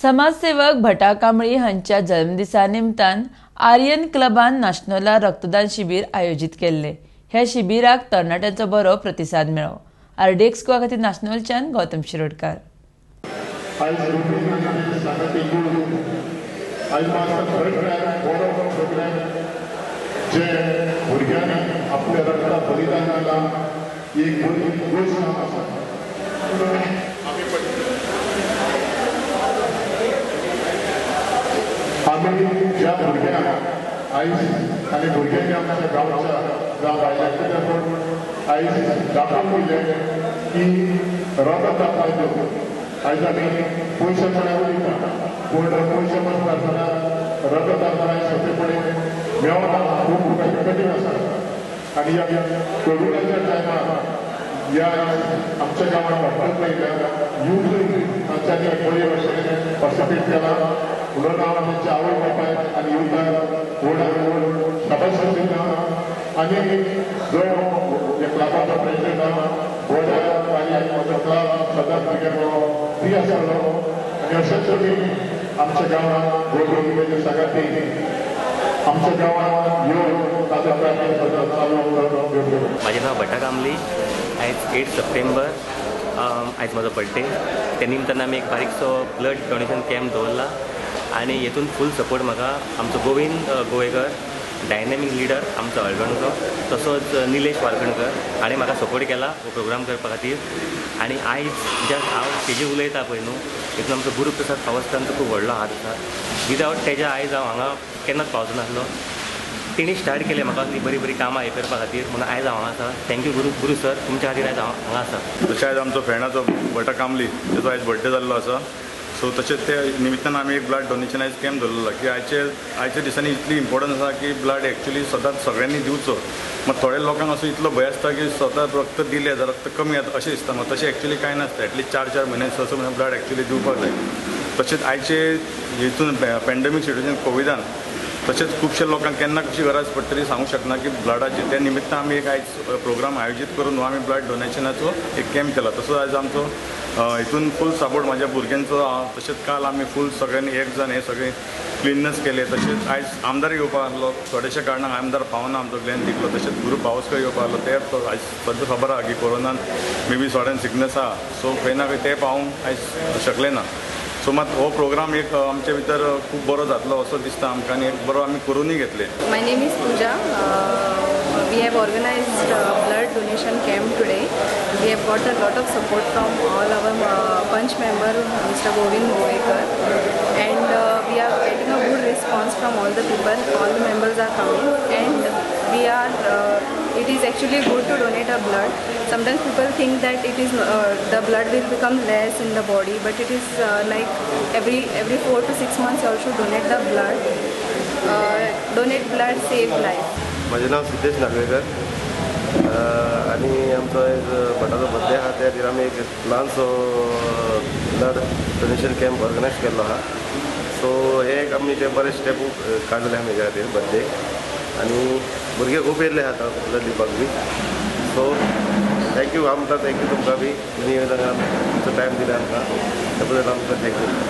समाजसेवक भटा कांबळी हांच्या जल्मदिसा निमतान आर्यन क्लबान नाशनोला रक्तदान शिबीर आयोजीत केल्ले. ह्या शिबिराक तरणाट्यांचो बरो प्रतिसाद मेळ्ळो. आरडीएक्स गोवा खातीर नाशनोलच्यान गौतम शिरोडकार. आयज रोखडीच सांगाती घेवन आयज म्हाका खरेंच बरो प्रोग्राम, जे भुरग्यांनी आपल्या रक्ता बलिदान दिलां, ही एक बरी गोश्ट आसा. आमी ज्या भुरग्यांक आयज आनी भुरग्यांनी आमच्या गांवच्या जावं भायल्या पूण आयज दाखोवन दिलें की रगत आपलें दिवन आयज आमी पयशे म्हळ्यार उलयता, पूण पयशे नासतना रगत आपणाक सोंपेपणी मेळना, खूब कठीण आसा. आनी ह्या कोविडाच्या टायमार ह्या आमच्या गांवांत डॉक्टर मेळटा, युथूय तांच्यांनी बरे भशेन पार्टिसिपेट केला. म्हणून हांव तांच्या आवय बापाय आनी युथाक व्हड व्हड शाबासकी दिता. आनी जो ह्या क्लबाचो प्रेसिडेंट आहा, व्हड कार्याक म्हजो क्लब सदांच भुरग्यांक फ्री आसतलो. आनी अशेंच तुमी आमच्या गांवांत गोरगरिबाच्या सांगाती आमच्या गांवांत येवन ताचो कार्य सदांच चालू उरता. म्हाजें नांव भट्टा कामली. आयज 8 सप्टेंबर, आयज म्हजो बड्डे. त्या निमतान आमी एक बारीकसो ब्लड डोनेशन कॅम्प दवरला आनी हेतून फूल सपोर्ट म्हाका आमचो गोविंद गोवेकर, डायनॅमीक लिडर आमचो हळदोणचो, तसोच निलेश वालकणकर हाणें म्हाका सपोर्ट केला हो प्रोग्राम करपा खातीर. आनी आयज ज्या हांव स्टेजीर उलयता पळय न्हू, हितून आमचो गुरुप्रसाद पावसकारांचो खूब व्हडलो हात आसा. विदावट तेज्या आयज हांव हांगा केन्नाच पावचो नासलो. तेणी स्टार्ट केलें म्हाका ती बरी बरी कामां हें करपा खातीर, म्हणून आयज हांव हांगा आसा. थँक्यू गुरू गुरू सर, तुमच्या खातीर आयज हांव हांगा आसा. तशें आयज आमचो फ्रेंडाचो भटा कामली तेचो आयज बड्डे जाल्लो आसा. सो तशेंच ते निमित्तान आमी एक ब्लड डोनेशन आयज कॅम्प दवरलेलो की आयच्या दिसांनी इतली इम्पॉर्टन्स आसा की ब्लड एक्चुली सदांच सगळ्यांनी दिवचो. मात थोड्या लोकांक असो इतलो भंय आसता की स्वता रक्त दिलें जाल्यार रक्त कमी जाता अशें दिसता. मात तशें एक्चुली कांय नासता. एटलिस्ट 4-4 म्हयने 6-6 म्हयने ब्लड एक्चुली दिवपाक जाय. तशेंच आयचे हितून पॅन्डेमीक सिट्युएशन कोविडान तशेंच खुबशे लोकांक केन्ना कशी गरज पडटली सांगूंक शकना की ब्लडाची. त्या निमित्तान आमी एक आयज प्रोग्राम आयोजीत करून आमी ब्लड डोनेशनाचो एक कॅम्प केला. तसोच आयज आमचो हितून फूल सपोर्ट म्हाज्या भुरग्यांचो. तशेंच काल आमी फूल सगळ्यांनी एक जावन हे सगळें क्लिननेस केलें. तशेंच आयज आमदार येवपा आसलो, थोडेशे कारणाक आमदार पावना आमचो ग्लॅन तिकलो. तशेंच गुरू पावसकर येवपा आसलो, ते आयज सद्या खबर आहा की कोरोनान मे बी थोड्यांक सिकनस आहा, सो खंय ना खंय ते पावूंक आयज शकले ना. सो मात हो प्रोग्राम एक आमचे भितर खूब बरो जातलो असो दिसता आमकां आनी एक बरो आमी करूनय घेतले. My name is Pooja. We have organized a blood donation camp today. We have got a lot of support from all our Panch member, Mr. Govind Govekar, and we are getting a good response from all the people. All the members are coming, and we are. It is actually good to donate a blood. Sometimes people think that it is the blood will become less in the body, but it is like every 4 to 6 months you also donate the blood. Donate blood, save life. म्हजें नांव सिद्धेश नागवेकर आनी आमचो आयज भटाचो birthday आहा. त्या खातीर आमी एक ल्हानसो ब्लड डोनेशन कॅम्प ऑर्गनायज केल्लो आहा. सो हे एक आमी ते बरे स्टेप काडलेले आहा हेज्या खातीर बड्डे. आनी भुरगे खूब येयल्ले आहा ब्लड दिवपाक बी. सो thank you आमकां, thank you तुमकां बी, तुमी तुमचो टायम दिले आमकां, त्या बद्दल आमकां thank you.